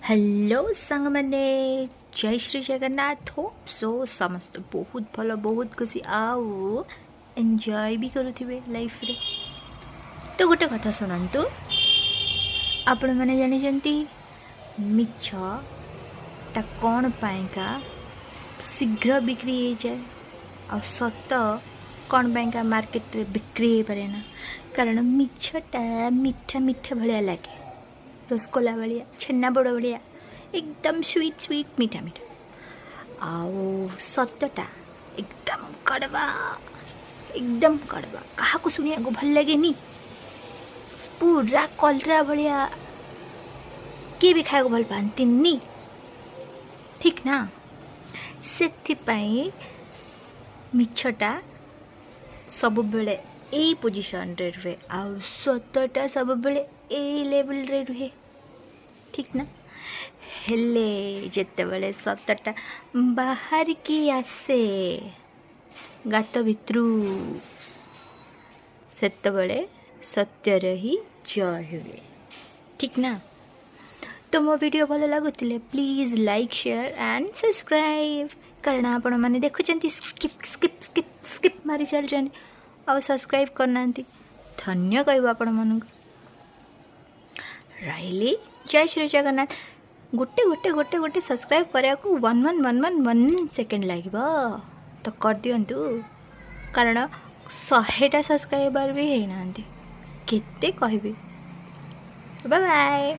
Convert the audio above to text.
Hello ସାଙ୍ଗମାନେ, ଜୟ Shri Jagannath. Hope show ସମସ୍ତେ ବହୁତ ଭଲ, ବହୁତ ଖୁସି ଆଉ ଏନ୍ଜୟ ବି କରୁଥିବେ ଲାଇଫ୍ରେ। ତ ଗୋଟେ କଥା ଶୁଣନ୍ତୁ, ଆପଣମାନେ ଜାଣିଛନ୍ତି ମିଛଟା କ'ଣ ପାଇଁକା ଶୀଘ୍ର ବିକ୍ରି ହେଇଯାଏ ଆଉ ସତ କ'ଣ ପାଇଁକା ମାର୍କେଟରେ ବିକ୍ରି ହେଇପାରେ ନା? କାରଣ ମିଛଟା ମିଠା ମିଠା ଭଳିଆ ଲାଗେ, ରସଗୋଲା ଭଳିଆ, ଛେନାପୋଡ଼ ଭଳିଆ, ଏକଦମ ସୁଇଟ୍ ସୁଇଟ୍, ମିଠା ମିଠା। ଆଉ ସତଟା ଏକଦମ କଡ଼ବା, ଏକଦମ କଡ଼ବା, କାହାକୁ ଶୁଣିବାକୁ ଭଲ ଲାଗେନି। ପୁରା କଲରା ଭଳିଆ, କିଏ ବି ଖାଇବାକୁ ଭଲ ପାଆନ୍ତିନି, ଠିକ୍ ନା? ସେଥିପାଇଁ ମିଛଟା ସବୁବେଳେ ଏଇ ପୋଜିସନରେ ରୁହେ ଆଉ ସତଟା ସବୁବେଳେ ଏଇ ଲେଭେଲରେ ରୁହେ, ଠିକ୍ ନା? ହେଲେ ଯେତେବେଳେ ସତଟା ବାହାରିକି ଆସେ ଗାତ ଭିତରୁ, ସେତେବେଳେ ସତ୍ୟର ହିଁ ଜୟ ହୁଏ, ଠିକ୍ ନା? ତ ମୋ ଭିଡ଼ିଓ ଭଲ ଲାଗୁଥିଲେ please like, share and subscribe। କାରଣ ଆପଣମାନେ ଦେଖୁଛନ୍ତି, ସ୍କିପ୍ ସ୍କିପ୍ ସ୍କିପ୍ ସ୍କିପ୍ ମାରି ଚାଲିଛନ୍ତି ଆଉ ସବସ୍କ୍ରାଇବ୍ କରୁନାହାନ୍ତି। ଧନ୍ୟ କହିବ ଆପଣମାନଙ୍କୁ। ରହିଲି, ଜୟ ଶ୍ରୀ ଜଗନ୍ନାଥ। ଗୋଟେ ଗୋଟେ ଗୋଟେ ଗୋଟେ ସବସ୍କ୍ରାଇବ୍ କରିବାକୁ one one one one one second ଲାଗିବ, ତ କରିଦିଅନ୍ତୁ। କାରଣ 100ଟା ସବସ୍କ୍ରାଇବର୍ ବି ହେଇନାହାନ୍ତି। କେତେ କହିବି? Bye bye.